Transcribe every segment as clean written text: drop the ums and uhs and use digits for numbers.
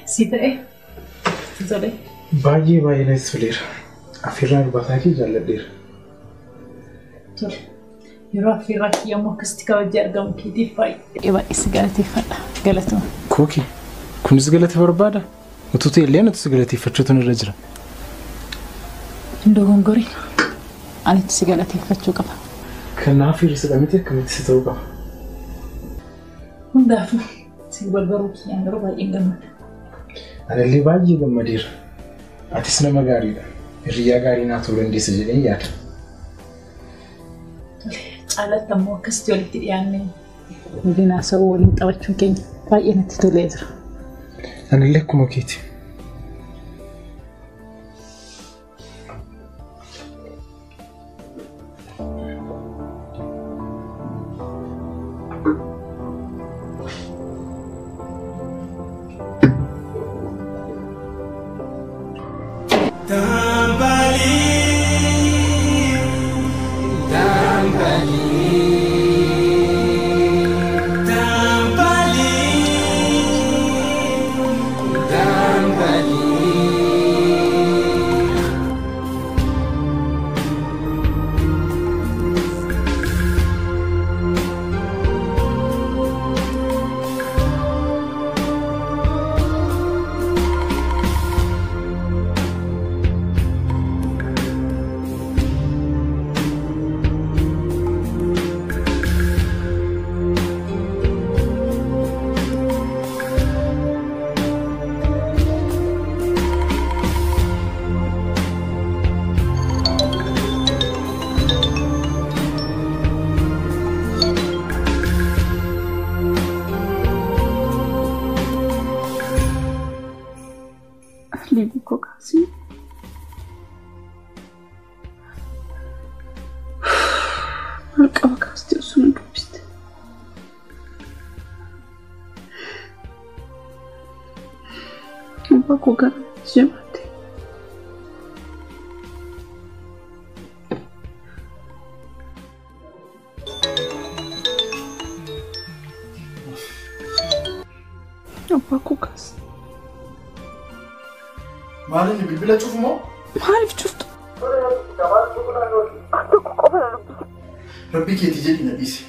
Si ta'e? Tole. Baay'ee baay'ee natti toleera. Affeerraa irbaata kee jaalladheera. Tole. Yeroo affeerraa kiyya immoo akkasitti kabajee argamu keetiif baay'ee baay'ee si galateeffadha. Galatuma. Kookii, kunis galata barbaada? Utuu ta'e illee nuti si galateeffachuutu nurra jira. Hin dogongoriin. Anitti si galateeffachuu qaba. Kanaaf hir'isa miti akkamitti si ta'uu qaba? Hundaafuu si wal baruu kiyyaan garuu baay'een gammada. Anillee baay'ee gammadeera. Atis nama gaariidha. Hiriyyaa gaarii naa ta'uu dandeessa jedheen yaada. Caalatti ammoo akkasitti walitti dhiyaannee waliin haasa'uu waliin taphachuun keenya baay'ee natti tolee jira. Anillee akkuma keeti. Maalin bilbila cufu moo? Maaliif cuftu? Tokko qofa na dubbisa. Rabbi keetii jedhi na dhiisi.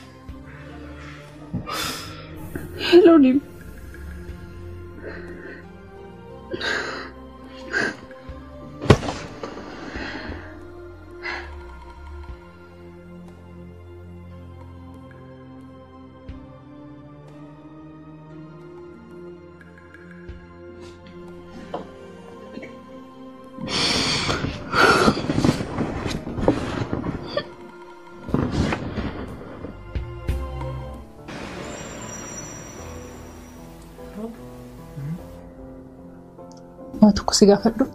Hello Lim. Waa tokko si gaafadhu.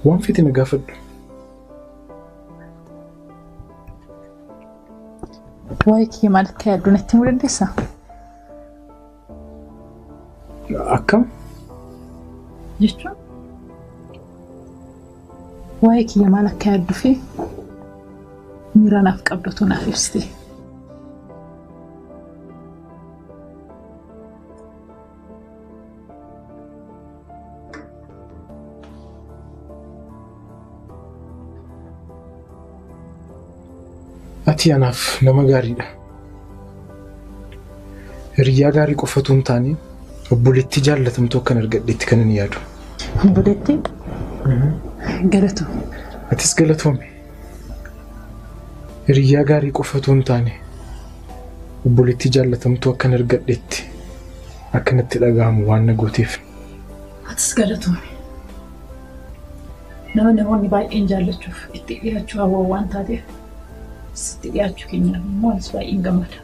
Waan fite na gaafadhu. Waa'ee kiyya maal akka yaaddu natti himuu dandeessaa? Akkam? Jechuun waa'ee kiyya maal akka yaadduu fi miira naaf qabdu naaf ibsite. Ati anaaf nama gaariidha. Hiriyyaa gaarii qofa otoo hin taane obboleettii jaallatamtuu akkan argadheetti kan inni yaadu. Obboleettii? Galatoomi. Atis galatoomi. Hiriyyaa gaarii qofa otoo hin taane obboleettii jaallatamtuu akkan argadheetti akkanatti dhaga'amu waan na gooteef. Atis galatoomi. Nama namoonni baay'een jaallachuuf itti dhiyaachuu hawwan waan taateef sitti dhiyaachuu keenyaaf immoo anis baay'een gammada.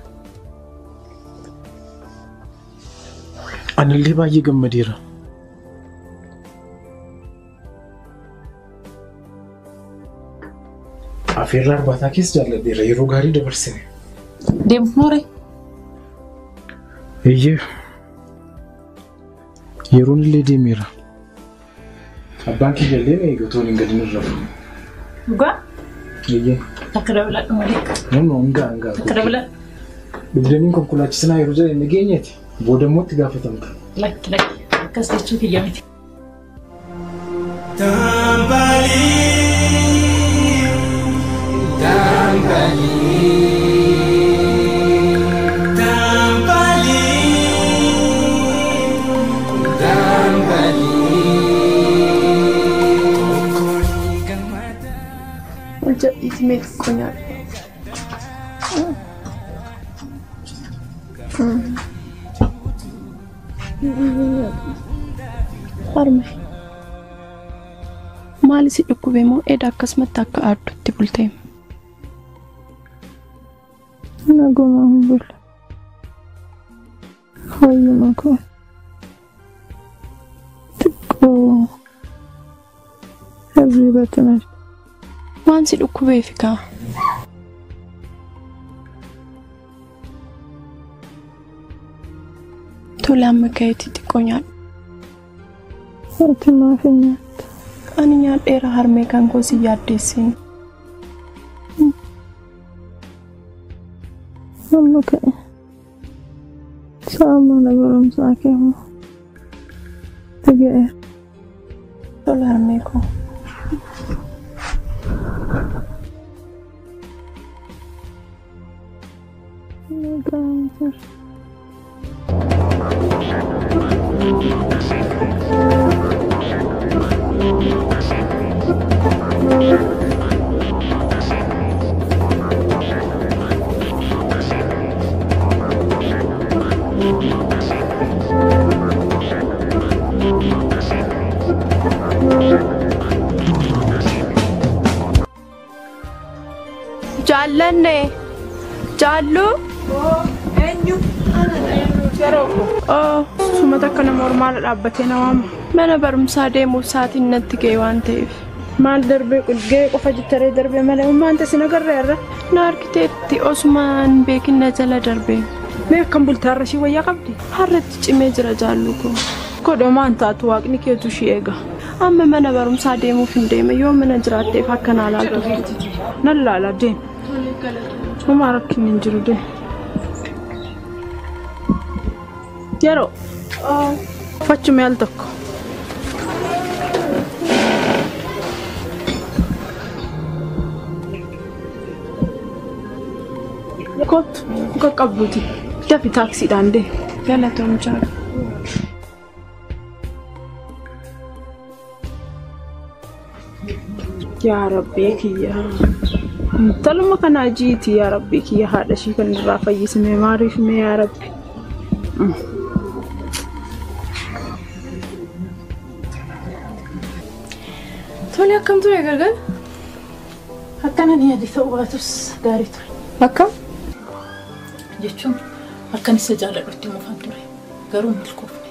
Anillee baay'ee gammadeera. Affeerraa irbaataa keessa jaalladheera yeroo gaarii dabarsine. Deemuuf mooree? Eeyyee. Yeroon illee deemeera. Abbaan kiyya illee na eega otoo hin galin irra. Dhugaa? Eeyyee. Takka dabaladhu malee. No, no, hangaa hangaa. Takka dabaladhu. Dugdaniin konkolaachisinaa yeroo jedhan nageenyeeti. Booda immoo itti gaafatamta. Lakki lakki akkas jechuu kiyya miti. Hojjadhiiti mee xiqqoo nyaadhu. Harme. Maali si dhukkube moo eda akkasumatti akka aaddutti bultee? Naguma hin bulle. Fayyuma koo. Xiqqoo hirribatti na Waan si dhukkubeefi kaa? Tole amma ka'iitii xiqqoo nyaadhu. Ati maaf hin nyaattu? Ani nyaadheera harmee kan koo si yaaddeessin. Amma ka'e. Sa'a mana barumsaa kee immoo itti ga'eera. Tole harmee koo. Nagaan jira. Jaallanne. Jaallu. Eenyu? Oh, sumata akka nama ormaadha dhaabbatee na waama. Mana barumsaa deemuuf sa'aatiin natti ga'e waan ta'eef. Maal darbee ga'e qofa jettaree darbee malee ummaan tasin agarreerra. Na argiteetti osumaan beekin na jala darbee. Mee akkam bultaarra ishii wayyaa qabdi? Har'atti cimee jira jaallu koo. Kodhomaan taatu waaqni keetu ishii eega. Amma mana barumsaa deemuuf hin deeme yoo mana jiraatteef akka naa laaltuuf. Nan laala deemi. Homaa rakkinni hin jiru deemi. Yeroo. Fachume al tokko. Kottu qaqqabduuti. Dafi taaksiidhaan deemi. Galatoom jaallu. Yaa Rabbii kiyya. Intaluma kanaa jiiti yaa Rabbii kiyya haadha ishii kan irraa fayyisme maariif mee yaa Rabbi. Tole akkam ture gargar? Akkanan yaade ta'uu baatus gaarii ture. Akkam? Jechuun akkan isa jaalladhutti mufan ture. Garuu hin milkoofne.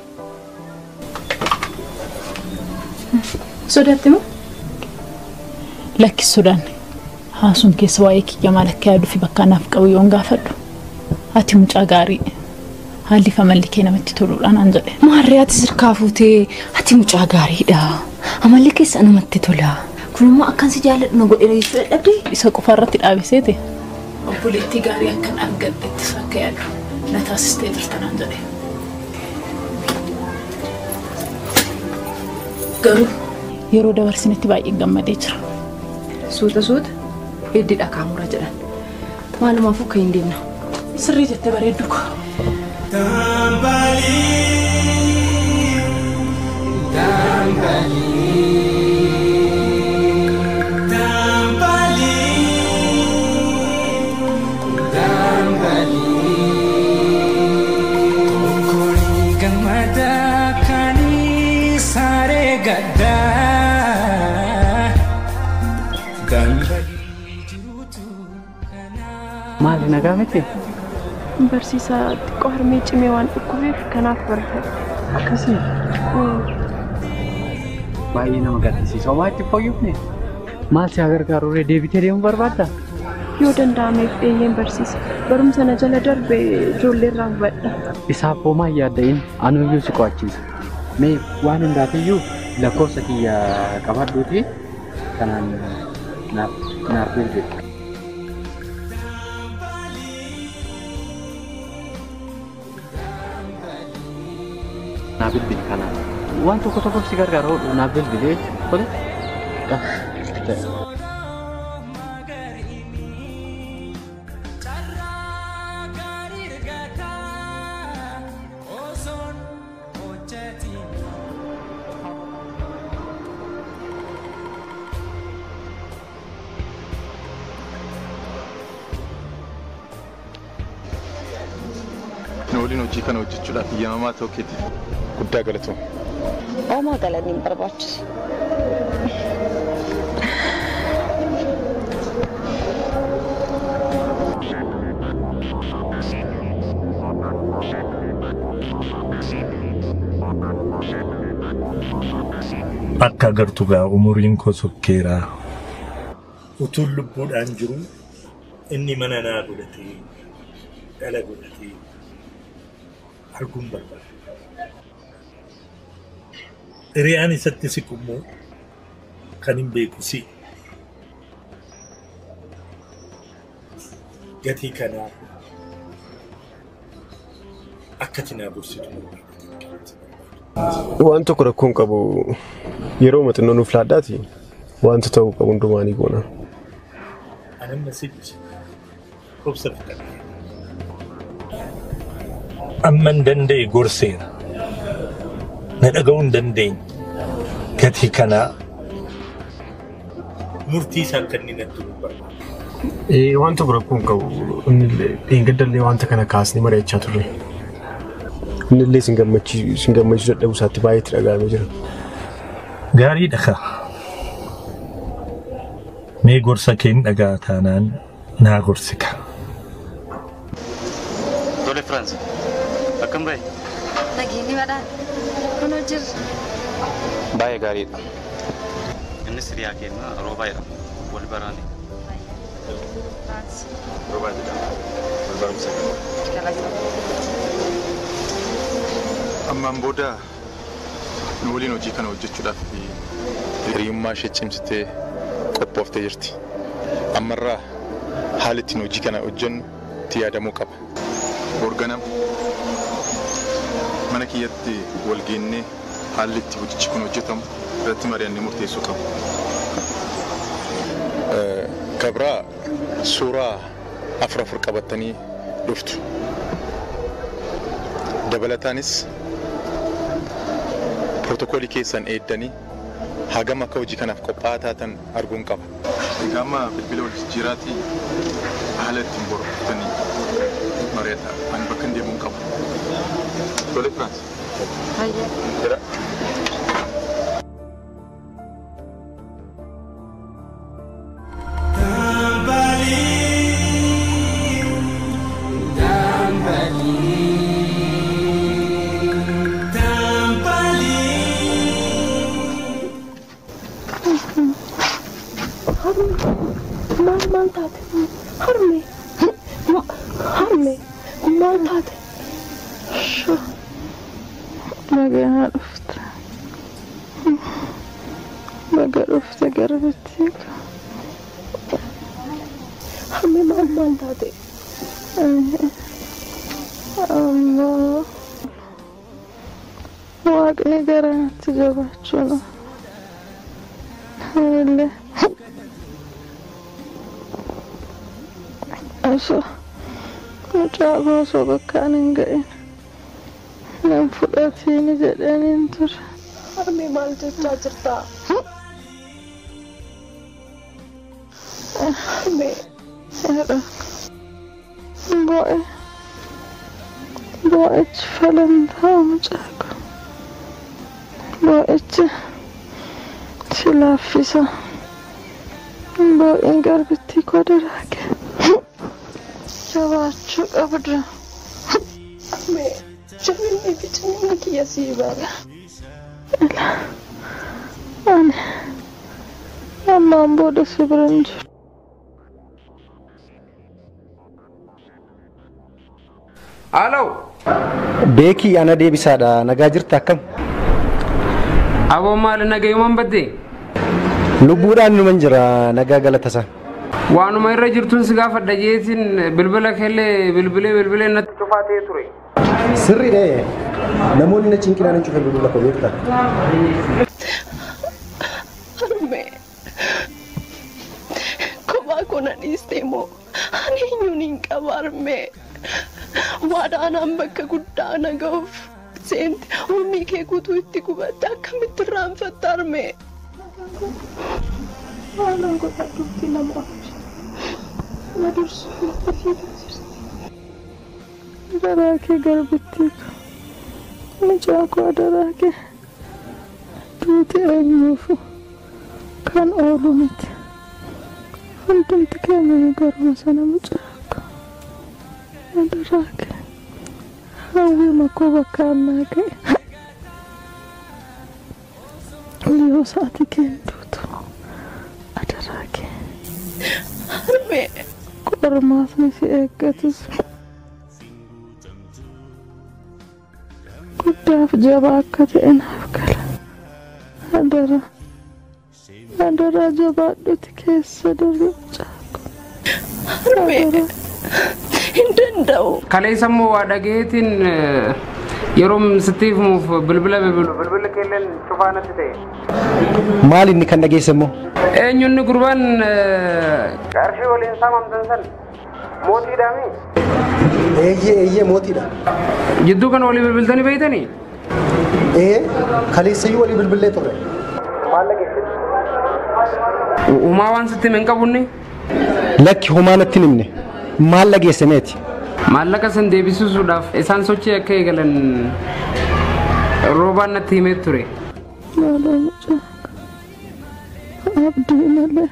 Sodaatte moo? Lakki sodaanne. Haasuun keessa waa'ee kiyya maal akka yaaduu fi bakka anaaf qabu yoon gaafadhu. Ati mucaa gaarii. Haalli fi amalli kee namatti toluudhaan an jedhe. Maarree ati sirkaa fuutee ati mucaa gaariidha. Amalli keessa namatti tola. Kun immoo akkan si jaalladhu na godheera jechuu dadhabdee? Isa qofa irratti dhaabiseete. Obboleettii gaarii akkan argadhettis akka yaadu na taasistee jirta naan jedhe. Garuu yeroo dabarsinetti baay'ee gammadee jira. Suuta suuta hiddi dhakaa mura jedhan. Maalumaafuu akka hin deemna. Sirrii jettee bareeddu koo. Maali nagaa miti? Barsiisaa xiqqoo harmee cimee waan dhukkubeef kanaaf barfadhe. Akkasii? Baay'ee nama gaddisiisa. Homaa itti fooyyofne? Maal si haa gargaaru ree deebitee deemuu barbaaddaa? Yoo danda'ameef eeyyeen barsiisa. Barumsa na jala darbe ijoollee irraa hubadha. Isaaf homaa hin yaadda'in anuyyuu si qo'achiisa. Mee waan hundaafiyyuu lakkoofsa kiyya qabadhuuti kanaan naaf bilbili. naa bilbili kanaan. Waan tokko tokkoof si gargaara hodhu naaf bilbilee tole. Waliin hojii kana hojjechuudhaaf eeyyamamaa ta'uu keetiif guddaa galatooma. Oomaa galanni hin barbaachisu. Akka agartu gaa umuriin koo sokkeeraa. Utuun lubbuudhaan jiru inni mana naa godhatee dhala godhatee arguun barbaada. Hiriyaan isatti siqu immoo kan hin beeku si. Gatii kanaa akka ati naa gorsitu barbaada. Waan tokko rakkoon qabu yeroo xinnoo nuuf laaddaati wanta ta'uu qabu hundumaa ni goona. Ani amma si dhiisa. Obsa fixadhe. Amman danda'e gorseera. Na dhaga'uu hin dandeenye. Gatii kanaa murtii isaa akka inni natti himu barbaada. Waan tokko rakkoon qabu dheengadda wanta kana kaasnee mari'achaa turre. Innillee sin gammachiisuu dadhabuu isaatti baay'ee itti dhaga'amee jira. Gaariidha kaa. Mee gorsa kee hin dhaga'a taanaan naa gorsika. Tole Firaans, akkam bahe? Nageenyi badhaa. Kunoo jirra. Baay'ee gaariidha. Innis hiriyaa keenya Roobaa jedhama. Wal baraani. Firaans. Roobaa jedhama. Wal barumsa qaba. Ammaan booda nu waliin hojii kana hojjechuudhaaf hiriyummaa ishee cimsitee qophooftee jirti. Ammarraa haala ittiin hojii kana hojjennu itti yaadamuu qaba. Borganam mana kiyyatti wal geennee haalli itti hojichi kun hojjetamu irratti mari'annee murteessuu qaba. Kabraa suuraa 4 qabattanii dhuftu. Dabalataanis pirootokoolii keessan eeddanii hagam akka hojii kanaaf qophaa'aa taatan arguun qaba. Egaa amma bilbila wal jijjiiraatii haala ittiin borooftanii mari'adha. Ani bakka hin deemuun qaba. Tole Firaans. Jira. Maal taate? Harmee! Harmee! Maal taate? Nagaa dhufte. Baga dhufte garbatti. Harmee maal taate? Ammoo waaqni gara natti jabaachuu na. Anillee osoo mucaa koo osoo bakka ani hin ga'in nan fudhatiini jedhaniin ture. Harmee maal jechaa jirtaa? Harmee. Boo'e. Boo'ichi falantaa mucaa koo. Boo'ichi si laaffisa. Boo'iin garbittii koo daraage. Jabaachuu qabda. Harmee jabinni fi cimina kiyya sii bara. Ani ammaan booda si bira hin jiru. Aloo. Beekii ana deebisaadha. Nagaa jirta akkam? Aboo maali nagayumaan baddee? Lubbuudhaan numan jira nagaa galata isaa. Waanuma irra jirtuun si gaafadha jeetiin bilbila keellee bilbilee bilbilee natti cufaa ta'ee ture. Sirriidha. Namoonni na cinqinaan hin cufe bilbila koo beektaa? Harmee kophaa koo na dhiistee moo ani eenyuun hin qaba harmee. Waadaanaan bakka guddaa na ga'uuf seente umrii kee guutuu itti gubatte akkamitti irraanfatta harmee. Maalan godhadhuutti nama oolchu. Na dursu natti fiigaa jirti. Adaraa kee garbittii koo. Mucaa koo adaraa kee. Duuti eenyuufu kan oolu miti. Hundumti keenya garuma sana mucaa koo. Adaraa kee. Hawwii makoo bakka annaa ga'e. Yoo sa'aatii kee hin duutu. Adaraa kee. Harmee. Qormaatni si eeggatus guddaaf jabaa akka ta'e naaf gala. Adaraa. Adaraa jabaadhuti keessa darbe mucaa koo. Harmee. Hin danda'u. Kaleessa immoo waa dhagayeetiin yeroo sitti himuuf bilbila bilbilu bilbila keelleen cufaa natti ta'e. Maal inni kan dhageesse immoo? Eenyunni gurbaan qarshii waliin saamamtan san mootiidhaami? Eeyyee eeyyee mootiidha. Jidduu kana walii bilbiltanii beeytanii? Ee kaleessayyuu walii bilbillee turre. Maal dhageesse? Homaa waan sitti hin qabunni? Lakki homaa natti hin himne. Maal dhageesse meeti? Maallaqa san deebisuudhaaf isaan sochii akka eegalan roobaan natti himee ture. Maaloo mucaa abdii malee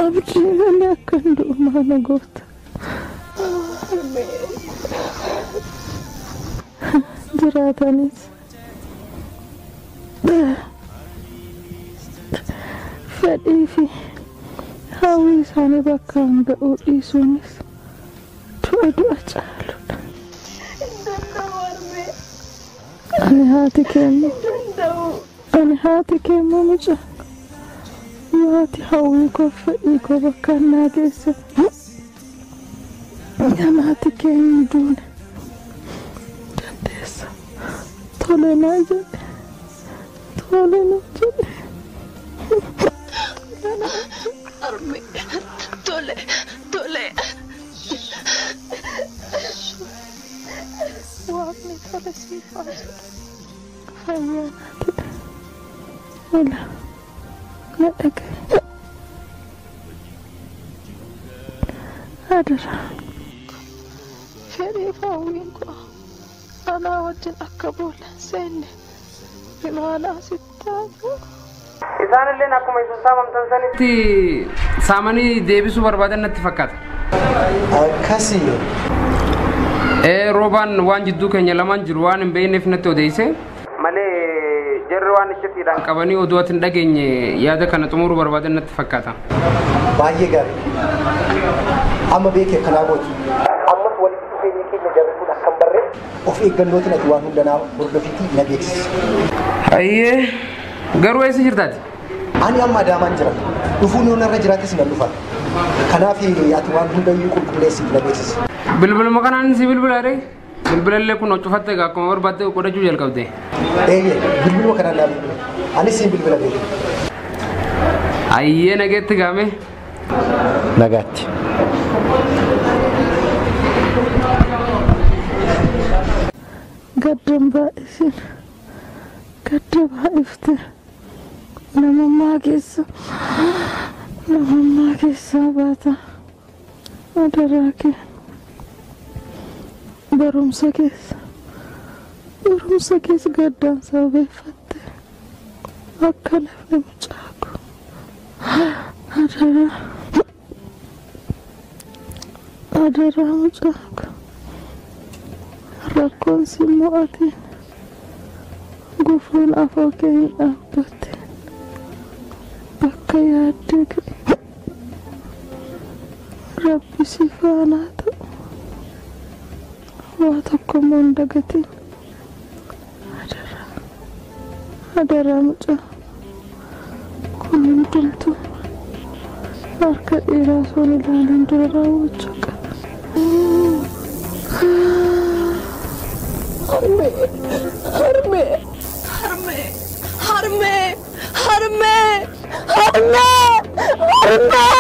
abdii malee akka hin du'u maala goota. Jiraatanis fedhii fi hawwii isaanii bakka hin ga'uu dhiisuunis du'a du'a caaludha. Ani haati keemmoo ani haati keemmoo mucaa yoo ati hawwii koo fedhii koo bakka naa geesse ani haati kee hin duune dandeessa. Tole naa jedhe tole naa jedhe. Harmee tole tole. Waaqni tole siif haa jedhu. Fayyaa naa ta'e. Ola na dhagaye. Adaraa. Fedhii fi hawwiin koo anaa wajjin akka boolla hin seenne imaanaa sitti haa ta'u. Isaan illeen akkuma isin saamamtan sanitti saamanii deebisuu barbaadan natti fakkaata. Akkasii. Ee roobaan waan jidduu keenya lamaan jiru waan hin beekneef natti odeesse. Malee jarri waan iccitiidhaan qabanii oduu ati hin dhageenye yaada kana xumuruu barbaadan natti fakkaata. Baay'ee gaarii. Amma beekee akkanaa gootu. Ammas walitti dhufeenya keenya jarri kun akka hin barre of eeggannootiin ati waan hunda naa hordofiitii na beeksisi. Hayyee garuu eessa jirtaati? Ani amma Adaamaan jira. Dhufuun yoo narra jiraates nan dhufa. Kanaaf ati waan hundayyuu qulqulleessiif na beeksisi. Bilbiluma kanaan si bilbila ree? Bilbilallee kun cufatte egaa akkuma barbaadde godhachuu jalqabde. Eeyyee bilbiluma kanaan naa bilbila. Anis siin bilbila beeku. Hayyee nageetti gaame. Nagaatti. Gaddan baay'isin gadda baay'ifte namummaa keessaa baata. Adaraa kee barumsa keessa gaddaan sababeeffatte akka lafne mucaa koo. Adaraa adaraa mucaa koo. Rakkoon si mo'ateen gufuun afoo kee hin dhaabbateen bakka yaaddee ga'e. Rabbi si faana haa ta'u. Waa tokko immoo hin dagatin. Adaraa adaraa mucaa kun hundumtuu Harka dhiiraa osoo hin ilaalin dura raawwachuu qaba. Harmee! Harmee! Harmee! Harmee! Harmee! Harmee! Harmee!